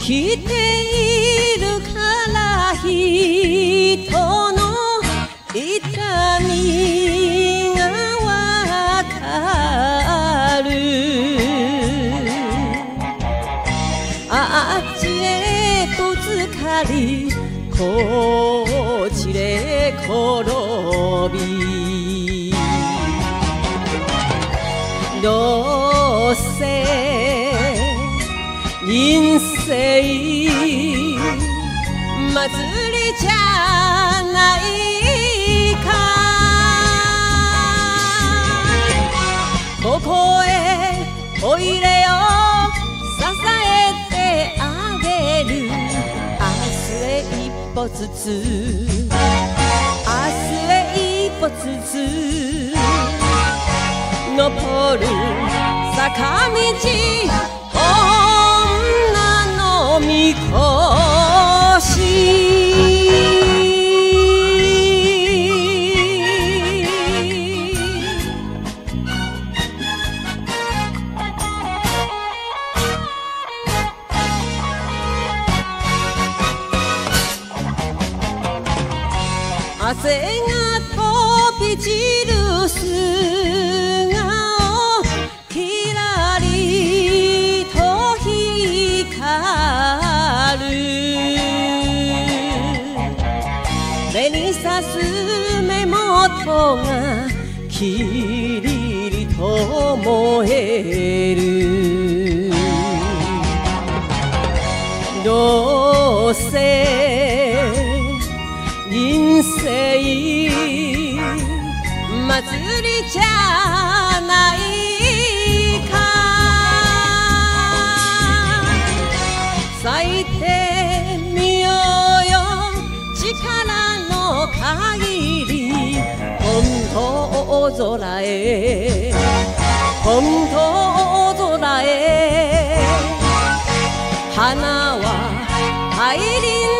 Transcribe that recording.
来ているから人の痛みがわかる。あっちへぶつかりこちへ転びどうせ人生祭りじゃないか。ここへおいでよ支えてあげる。明日へ一歩ずつ明日へ一歩ずつ登る坂道女のみこし。汗が飛び散る素顔きらりと光る。紅さす目元がキリリと燃える。どうせ人生祭りじゃないか。咲いてみようよ力の限り。本当空へ本当空へ花は大輪。